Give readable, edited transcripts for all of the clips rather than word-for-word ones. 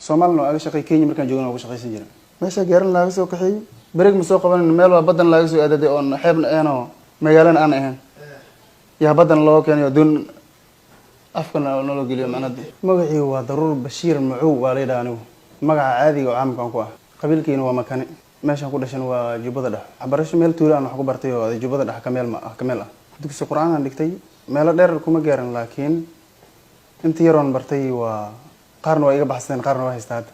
Soomaalina waa aga shaqay. Kenya markaan joogana waa ku shaqaysan jiray. Meesha gaarin laaga soo kaxeeyey, break ma soo qabanin. Meel waa badan laaga soo aadaday oon xeebna ahayn oo magaalana aan ahayn, yaa badan loo keenayo, doon afkana naloo geliyo. Macnaa, magacii waa Daruur Bashiir Macuw waa la yidhaha. Anigu magaca caadiga oo caamkaan ku ah, qabiilkiina waa Makane. Meeshaan ku dhashan waa Jubbada Dhex. Waxbarasho meel tuulo aan wax ku bartay oo Jubbada Dhex ka meel ma ah, ka meel ah. Dugsi Qur-aan aan dhigtay, meelo dheer kuma gaarin, laakiin inta yaroon bartay waa qaarna waa iga baxsadeen, qaarna waa haystaa hadda.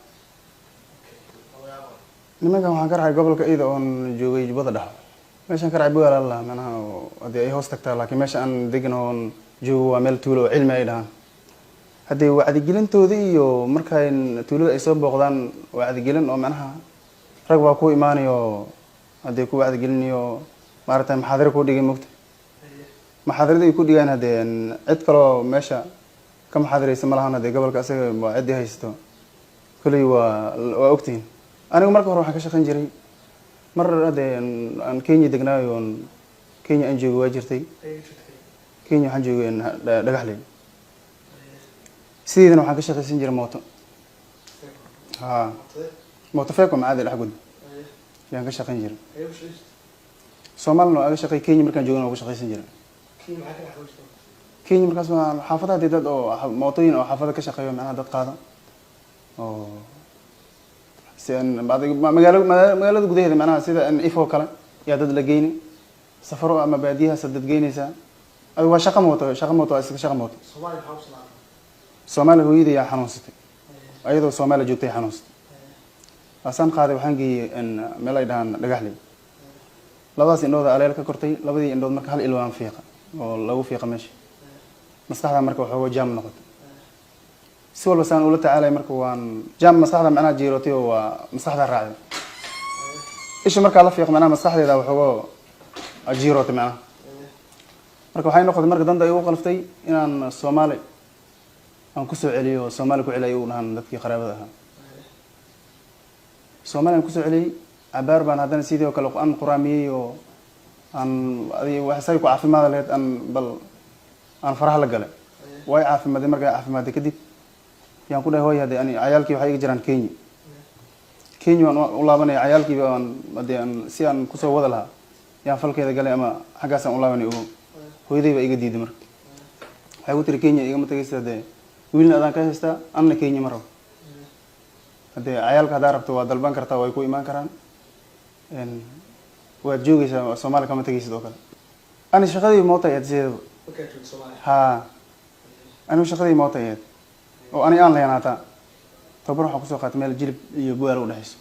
Nimankan waxaan ka raacay gobolka iyada oon joogay, Jubbada Dhex. Meeshaan ka raacay Bugaal Allah, macnaha haddii ay hoos tagtaa, laakiin meesha aan degan oon joogo waa meel tuulo oo Cilmi ay dhahaan. Haddii wacdigelintooda iyo markay tuulada ay soo booqdaan, wacdigelin oo macnaha rag baa ku imaanayo, haddii ku wacdigelinayo, maaragtay, maxaadiro ku dhigay mogta. Maxaadirada ay ku dhigaan, haddee cid kaloo meesha ka maxaadiraysa ma lahan. Haddee gobolka isaga waa ciddii haysato kolley waa ogtihiin. Anigu marka hore waxaan ka shaqayn jiray, mar haddee aan Kenya degnaayo oon Kenya aan joogo waa jirtay. Kenya waxaan joogay Dhagaxley. Sideedana waxaan ka shaqaysan jiray mooto, ha, mooto feco macaadi dhex gud ayaan ka shaqayn jiray. Soomaalina waa aga shaqay. Kenya markaan joogana waa ku shaqaysan jiray. Kenya markaas waa xaafadaha dee, dad oo mootooyin oo xaafada ka shaqeeyo, macnaha dad qaada oo si aan magaalo magaalada gudaheeda, macnaha sida Ifo kale yaa dad la geyni, safaro ama baadiyahaas dad geynaysaa. Adigu waa shaqa mooto, shaqa mooto, waa iska shaqa mooto. Soomaaliya hooyadii yaa xanuunsatay, ayadoo Soomaaliya joogtay xanuunsatay. Waasaan qaaday, waxaan geeyey meel ay dhahaan Dhagaxley. Labadaas indhood aleel ka kortay, labadii indhood marka hal il waan fiiqa oo lagu fiiqa meesha. Maskaxda marka waxooga jaam noqotay. Si walba saan ula tacaalay, marka waan jaam maskaxda, macnaha jiirootay oo waa maskaxda raacday isha. Markaa la fiiq, macnaha maskaxdeeda waxooga jiirootay macnaha. Marka waxay noqotay, marka danta ay ugu qalftay inaan Soomaali aan kusoo celiyo. Soomaali ku celiyo u dhahan dadkii qaraabada ahaa. Soomaali aan kusoo celiyey. Cabaar baan haddana sidii oo kale aan quraamiyey oo aan adi say ku caafimaad lahayd aan bal aan faraha la galay. Way caafimaadeen. Markay caafimaadday kadib yaan ku dhahay, "Hooy, hadde ani cayaalkii waxay iga jiraan Kenya. Kenya waan u laabanaya." Cayaalkiiba aan hadee aan si aan kusoo wada lahaa yaan falkeeda galay ama xaggaasaan u laabanay. Ogo, hooyaday baa iga diiday. Marka waxay ku tiri, "Kenya igama tagaysa. Hadee wiilna adaan ka haystaa, anna Kenya ma rabo. Haddee cayaalka haddaa rabto waa dalban kartaa, way ku imaan karaan, waad joogeysaa, Soomaaliya kama tegaysid." Oo kale ani shaqadii moota ahayd sideedaba. Ha, anigu shaqadii moota ahayd oo ani aan lahayn. Hataa tababar waxaan kusoo qaatay meel Jilib iyo Buaal udhexeyso.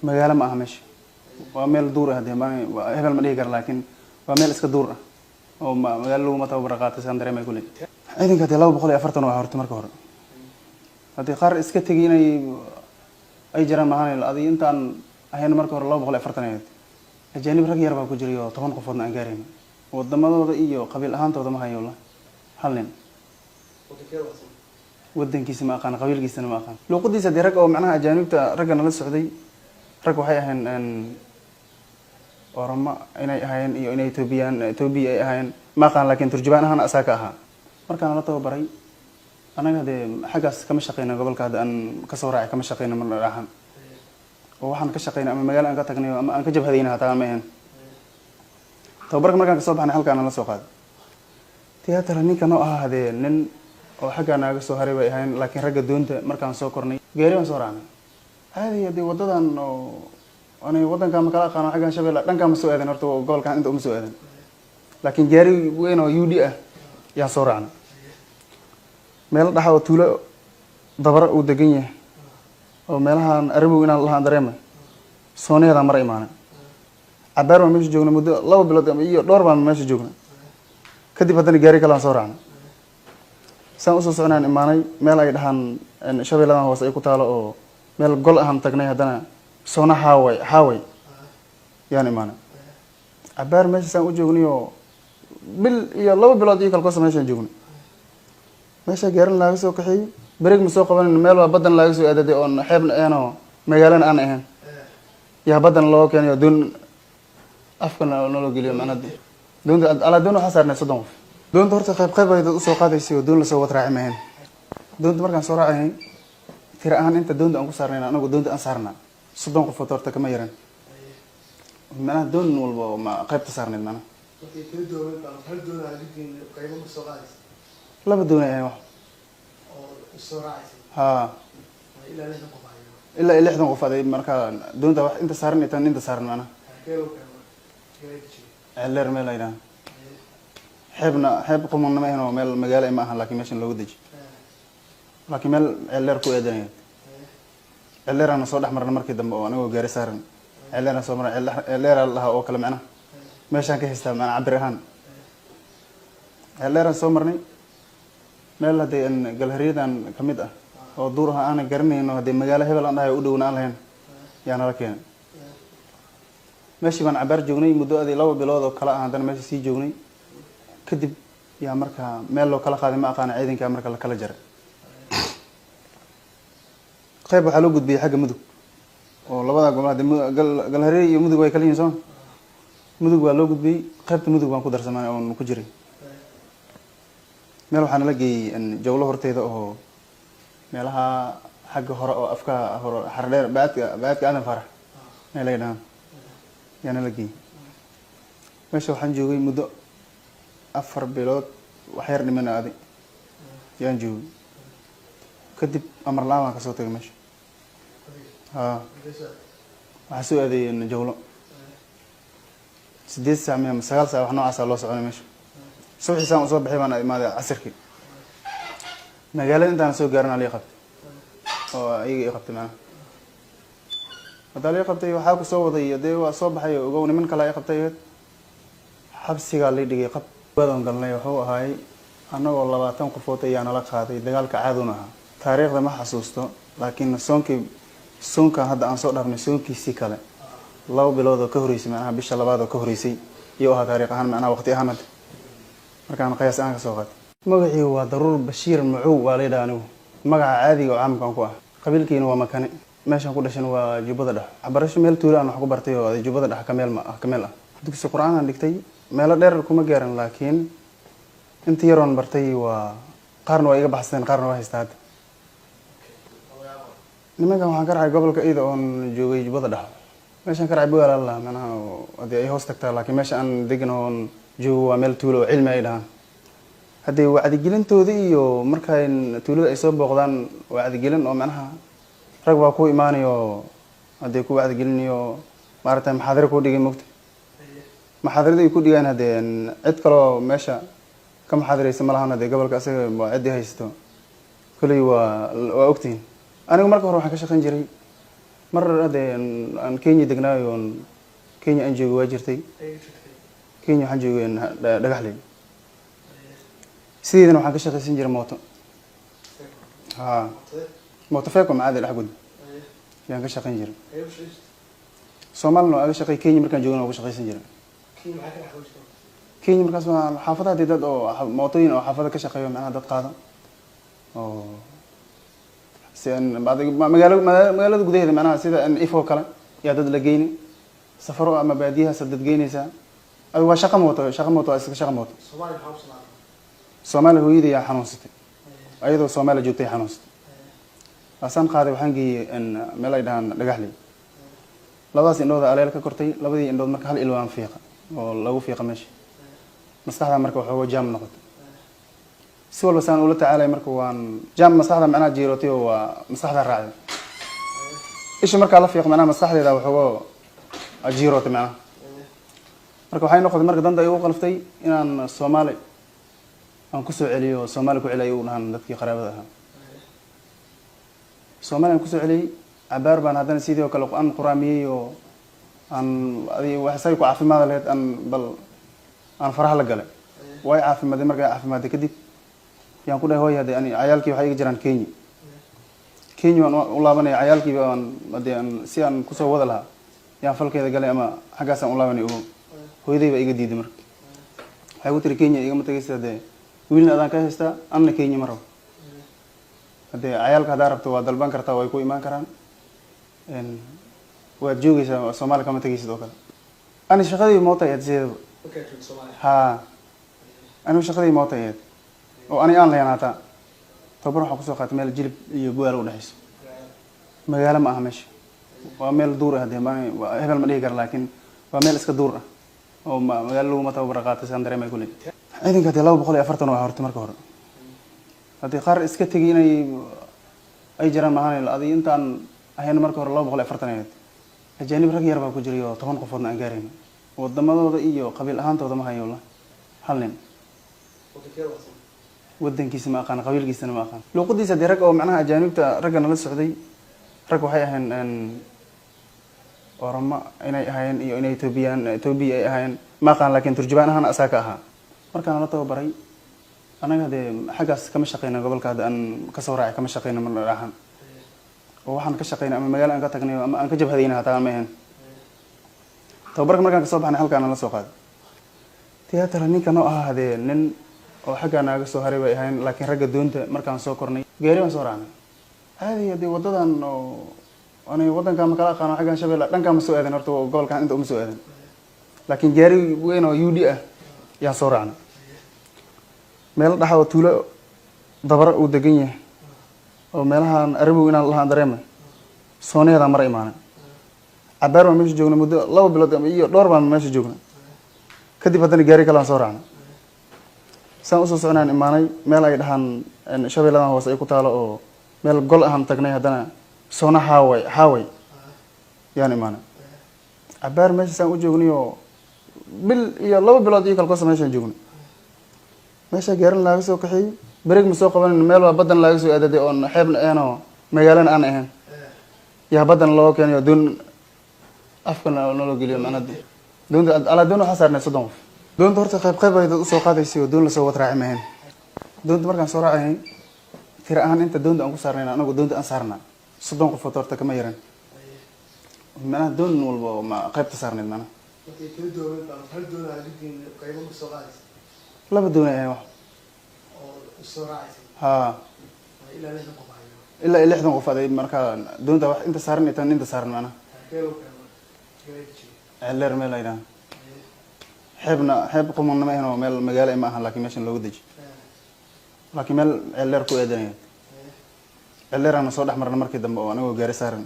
Magaalo ma aha meesha, waa meel duur ah. Dee hebel ma dhihi kara, laakiin waa meel iska duur ah oo magaalo laguma tababara qaatay, saan dareemay. Kuley ciidanka dee 240 waa horta marka hore. Haddii qaar iska tegi inay ay jiraan maahan, adi intaan ahayn marka hore 240 ahayd. Ajaanib rag yar baa ku jiray oo 10 qofoodna aan gaarayno. Wadamadooda iyo qabiil ahaantooda ma hayo wallah. Hal nin wadankiisa ma aqaan, qabiilkiisana ma aqaan, luuqadiisa. Dee rag oo macnaha ajaanibta ragga nala socday, rag waxay ahayn Oromo inay ahaayeen iyo inay Ethoobiyan Ethoobiya ay ahaayeen ma aqaan, laakiin turjubaan ahaan asaa ka ahaa. Markaan nala tababaray anaga, dee xaggaas kama shaqeyna. Gobolka hadda aan kasoo raacay kama shaqeyna mar dhaxan oo waxaan ka shaqeynay ama magaalo aan ka tagnay ama aan ka jabhadayna hataa ma ahayn. Tababarka markaan kasoo baxnay, halkaan nala soo qaaday tiyatara. Ninka noo ahaa hadee nin oo xaggaa naaga soo haray bay ahayn, laakiin ragga doonta markaan soo kornay, gaari baan soo raacnay caadi. Hadee wadadan oo ani wadankaa ma kala aqaano, xaggan Shabeelle dhankaa ma soo aadan horta, gobolkan inta uma soo aadan, laakiin gaari weyn oo UD ah yaan soo raacnay. Meel dhaxa oo tuulo Dabara uu degan yahay oo meelahan Arabow inaan lahaan dareemay, soonaheedaan mara imaanay. Cabaar baan meesha joognay, muddo 2 bilood iyo dhowr baan meesha joognay. Kadib haddana gaari kale aan soo raacnay. Saan usoo socnaan imaanay meel ay dhahaan Shabeelladan Hoose ay ku taalo oo meel gol ahaan tagnay. Haddana soona Haaway Haaway yaan imaanay. Cabaar meesha saan u joognay oo bil iyo 2 bilood iyo kalkoosa meeshaan joognay. Meesha gaarin laaga soo kaxeeyey, break ma soo qabanin. Meel waa badan laaga soo aadaday oon xeebna ahayn oo magaalana aan ahayn, yaa badan loo keenayo, doon afkana naloo geliyo. Macnaha doonta alaa doon waxaa saarnay 30 qof. Doonta horta qayb qayb ay dad usoo qaadaysay oo doon lasoo wad raaci mahayn. Doonta markaan soo raacaynay Tira ahaan inta doonta aan ku saarnayna, anagu doonta aan saarnaa 30 qofood horta kama yaran, macnaha doon walba oo ma qaybta saarnayd macnaha. Markay kala dooman baa hal doonaa lidin qaybo ma soo qaadaysa? Laba doon ay ahayn wax Oo soo raacaysa? Haa. Ilaa 60 qof ahayo? Ilaa iyo 60 qof aday markaa doonta wax inta saaran iyo tan inta saaran macnaha. Halkee lagu keenay marka? Halkee dejiyo? Ceeldheer meel ay dhahaan, xeebna xeeb qumanna ma ahan oo meel magaalo ma ahan, laakiin meeshan loogu deji, laakiin meel Ceeldheer ku eedanaya. Ceeldheeraana soo dhex marna markii dambe oo anagoo gaari saaran Ceeldheeraan soo marna. Ceeldheeraa la dhahaa oo kale macnaha, meeshaan ka haystaa macnaa cabir ahaan. Ceeldheeraan soo marnay, meel haddee aan galhariyadan ka mid ah oo duur ah aanan garanayno, haddee magaalo hebel aan dhahay u dhowna aan lahayn yaa nala keenay. Meeshii baan cabaar joognay, muddo adii 2 bilood oo kale ah haddana meesha sii joognay. Kadib yaa markaa meel loo kala qaaday ma aqaana, ciidankaa marka la kala jaray. Qayb waxaa loo gudbiyey xagga Mudug oo labada gobol hadee Galhareeri iyo Mudug way kala yihiin sooma. Mudug waa loo gudbiyey, qaybta Mudug baan ku darsamay oon ku jiray. Meel waxaa nala geeyey Jawlo horteeda oo meelaha xagga hore oo afka hore Xardheer, baadka Aadan Faarax meel ay dhahaan yaa nala geeyey. Meesha waxaan joogay muddo 4 bilood wax yar dhimana adi yaan joogay. Kadib amar la-aan baan kasoo tagay meesha. Ha, waxaa soo aaday Jawlo 8 saac miya ama 9 saac, wax noocaasa loo soconay meesha. Subaxii saan usoo baxay baan imaaday casirkii. Magaalada intaan soo gaarin aa lii qabtay oo ayaga ii qabtay macnaha. Haddaa lii qabtay, waxaa kusoo waday dee waa soo baxay ogow, niman kale ii qabtay ahayd. Xabsigaa lii dhigay. Qab badan galnay wuxuu ahaay annagoo 20 qofood ayaa nala qaaday. Dagaalka caaduna ahaa, taariikhda ma xasuusto, laakiin soonkii, soonkan hadda aan soo dhaafnay soonkiisii kale 2 bilood oo ka horreysay, macnaha bisha labaad oo ka horreysay iyo ahaa taariikh ahaan, macnaha waqti ahaan. Hadda markaan qiyaas ahaan ka soo qaatay, magacii waa Daruur Bashiir Macow waa la yidhaha. Anigu magaca caadiga oo caamkaan ku ah, qabiilkiina waa Makane, meeshaan ku dhashan waa Jubbada Dhex. Waxbarasho meel tuulo aan wax ku bartay oo Jubbada Dhex ka meel ma ah ka meel ah. Dugsi Qur-aan aan dhigtay, meelo dheer kuma gaaran, laakiin inta yaroon bartay waa qaarna waa iga baxsadeen, qaarna waa haystaa hadda. Nimankan waxaan ka raacay gobolka iyada oon joogay Jubbada Dhex. Meeshaan ka raacay Bugaal la macnaha oo haddii ay hoos tagtaa, laakiin meesha aan degan oon joogo waa meel tuulo oo cilmi ay dhahaan. Haddee wacdigelintooda iyo markay tuulada ay soo booqdaan, wacdigelin oo macnaha rag baa ku imaanayo, haddee ku wacdigelinayo maaragtay, maxaadiro ku dhigay mogta. Maxaadirada ay ku dhigaan haddee cid kaloo meesha ka maxaadiraysa ma lahan. Haddee gobolka asaga waa ciddii haysto kolley waa ogtihiin. Anigu marka hore waxaan ka shaqayn jiray mar haddee aan Kenya degnaayo oon Kenya aan joogo waa jirtay. Kenya waxaan joogay Dhagaxley. Sideedana waxaan ka shaqaysan jiray mooto, ha, mooto feco macaadi dhex gud yaan ka shaqayn jiray. Soomaalina waa aga shaqay, Kenya markaan joogana waa ku shaqaysan jiray. Kenya markaas waa xaafadaha dee dad oo mootooyin oo xaafada ka shaqeeyo, macnaha dad qaado oo si aan magaalo magaalada gudaheeda, macnaha sida Ifo kale yaa dad la geyni, safaro ama baadiyahaas dad geynaysaa. Adigu waa shaqa mooto, shaqa mooto, waa iska shaqa mooto. Soomaaliya hooyadii yaa xanuunsatay, ayadoo Soomaaliya joogtay xanuunsatay. Waasaan qaaday, waxaan geeyey meel ay dhahaan Dhagaxley. Labadaas indhooda aleel ka kortay, labadii indhood marka hal ilwaan fiiqa oo lagu fiiqa meesha. Maskaxda marka waxooga jaam noqotay. Si walba saan ula tacaalay marka waan jaam maskaxda macnaha jiirootay oo waa maskaxda raacday isha. Markaa la fiiqo macnaha maskaxdeeda waxooga jiirootay macnaha. Marka waxay noqotay marka danta igu qalaftay inaan Soomaali aan kusoo celiyo. Soomaali ku celiyo u dhahan dadkii qaraabada ahaa. Soomaali aan kusoo celiyey. Cabaar baan haddana sidii oo kale aan quraamiyey oo aan adi wax say ku caafimaad lahayd aan bal aan faraha la galay. Way caafimaadeen. Markay caafimaadday kadib yaan ku dhahay, hooy, hadde ani cayaalkii waxay iga jiraan Kenya, Kenya waan u laabanaya. Cayaalkii baan hadee aan si aan kusoo wada lahaa yaan falkeeda galay ama xaggaasaan u laabanay ogo. Hooyaday baa iga diiday. Marka waxay ku tiri, Kenya igama tagaysa, hadee wiilna adaan ka haystaa, anna Kenya ma rabo. Haddee cayaalka haddaa rabto waa dalban kartaa, way ku imaan karaan, waad joogaysaa, Soomaaliya kama tegaysid oo kale. Ani shaqadii moota ahayd sideedaba. Ha, anigu shaqadii moota ahayd oo ani aan lahayn. Hataa tababar waxaan kusoo qaatay meel Jilib iyo Buaal udhexayso. Magaalo ma aha meesha, waa meel duur ah. Dee hebel ma dhihi kara, laakiin waa meel iska duur ah oo magaalo laguma tababara qaatay, saan dareemay kuley. Ciidanka dee 240 waa horta marka hore. Haddii qaar iska tegay inay ay jiraan maahan, adi intaan ahayn marka hore 240 ahayd. Ajaanib rag yar baa ku jiray oo 10 qofoodna aan gaarayno. Wadamadooda iyo qabiil ahaantooda ma hayo la hal nin. Wadankiisa ma aqaan, qabiilkiisana ma aqaan, luuqadiisa. Dee rag oo macnaha ajaanibta ragga nala socday, rag waxay ahayn Oromo inay ahaayeen iyo inay Ethoobiyan Etoobiya ay ahaayeen ma aqaan, laakiin turjubaan ahaan asaa ka ahaa. Markaan la tababaray, anaga dee xaggaas kama shaqeyna. Gobolka hadda aan kasoo raacay kama shaqeyna mar ahaan, oo waxaan ka shaqeynay ama magaalo aan ka tagnay ama aan ka jabhadayna hataa ma ahayn. Tababarka markaan kasoo baxnay, halkaana la soo qaaday theatre. Ninka noo ahaa hadee nin oo xaggaa naaga soo haray bay ahayn, laakiin ragga doonta markaan soo kornay, gaari baan soo raacnay caadi. Hadee wadadan oo ani wadankaa ma kala aqaano, xaggan Shabeelle dhankaa ma soo aadan horta, gobolkan inta uma soo aadan, laakiin gaari weyn oo UD ah yaan soo raacnay. Meel dhaxa oo tuulo dabara uu degan yahay oo meelahan Arabow inaan lahaan dareemay, soonaheedaan mara imaanay. Cabaar baan meesha joognay, muddo 2 bilood iyo dhowr baan meesha joognay. Kadib haddana gaari kale aan soo raacnay. Saan usoo soconaan imaanay meel ay dhahaan Shabeelladan Hoose ay ku taalo, oo meel gol ahaan tagnay. Haddana soona Haaway Haaway yaan imaanay. Cabaar meesha saan u joognay oo bil iyo 2 bilood iyo kalkosa meeshaan joognay. Meesha gaarin laaga soo kaxeeyey, bereeg ma soo qabanin. Meel waa badan laaga soo aadaday oon xeebna ahayn oo magaalana aan ahayn, yaa badan loo keenayo, doon afkana naloo geliyo. Macnaa doonta alaa doon waxaa saarnay 30 qof. Doonta horta qayb qayb ay dad usoo qaadaysay oo doon lasoo wad raaci mahayn. Doonta markaan soo raacayay, tira ahaan inta doonta aan ku saarnayn, anagu doonta aan saarnaa 30 qofood horta kama yaran. Macnaha doon walba ma qaybta saarnayd macnaha. Markay kala doonan baa hal doonaa dhigin, qaybo ma soo qaadaysa? Laba doon ay ahayn wax. Oo soo raacaysa? Haa. Ilaa 60 qof ayo? Ilaa iyo 60 qof aday markaa doonta wax inta saaran iyo tan inta saaran macnaha. Halkee lagu keeno? Jiray? Ceeldheer meel ay dhahaan. Xeebna xeeb qumanna ma ahan oo meel magaalo ma ahan, laakiin meeshan loogu deji, laakiin meel Ceeldheer ku eedanaya. Ceeldheeraana soo dhex marna markii dambe oo anagoo gaari saaran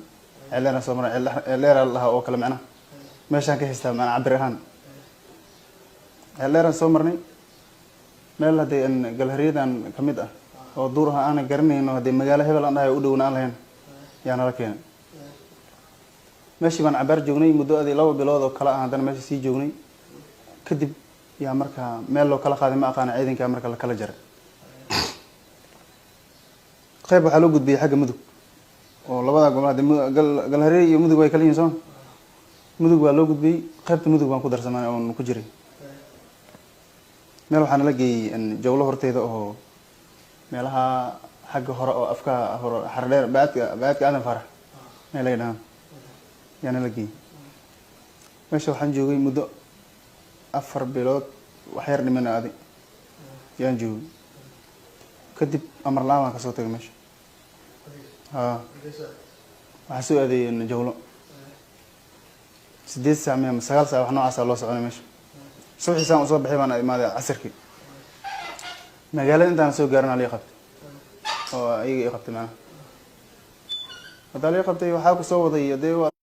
Ceeldheeraan soo marna. Ceeldheeraa la dhahaa oo kale macnaha meeshaan ka haystaa macnaa cabir ahaan. Ceeldheeraan soo marnay, meel haddee aan galhariyadan ka mid ah oo duur ah aanan garanayno, haddee magaalo hebel aan dhahay u dhowna aan lahayn, yaa nala keenay. Meeshii baan cabaar joognay, muddo adii 2 bilood oo kale ah. Haddana meesha sii joognay. Kadib yaa markaa meel loo kala qaaday ma aqaana, ciidankaa marka la kala jaray. Qayb waxaa loo gudbiyey xagga Mudug oo labada gobol hadee Galhareeri iyo Mudug way kala yihiin sooma. Mudug baa loo gudbiyey. Qaybta Mudug baan ku darsamay oon ku jiray. Meel waxaa nala geeyey Jawlo horteeda oo meelaha xagga hore oo afka hore Xardheer, baadka Aadan Farax meel ay dhahaan yaa nala geeyey. Meesha waxaan joogay muddo 4 bilood wax yar dhimana adi yaan joogay. Kadib amar la-aan baan kasoo tagay meesha. Ha, waxaa soo aaday Jawlo 8 saac miya ama 9 saac, wax noocaasa loo soconay meesha. Subaxii saan usoo baxay baan imaaday casirkii. Magaalada intaan soo gaarin aa lii qabtay oo ayaga ii qabtay macnaha. Haddaa lii qabtay waxaa kusoo waday dee waa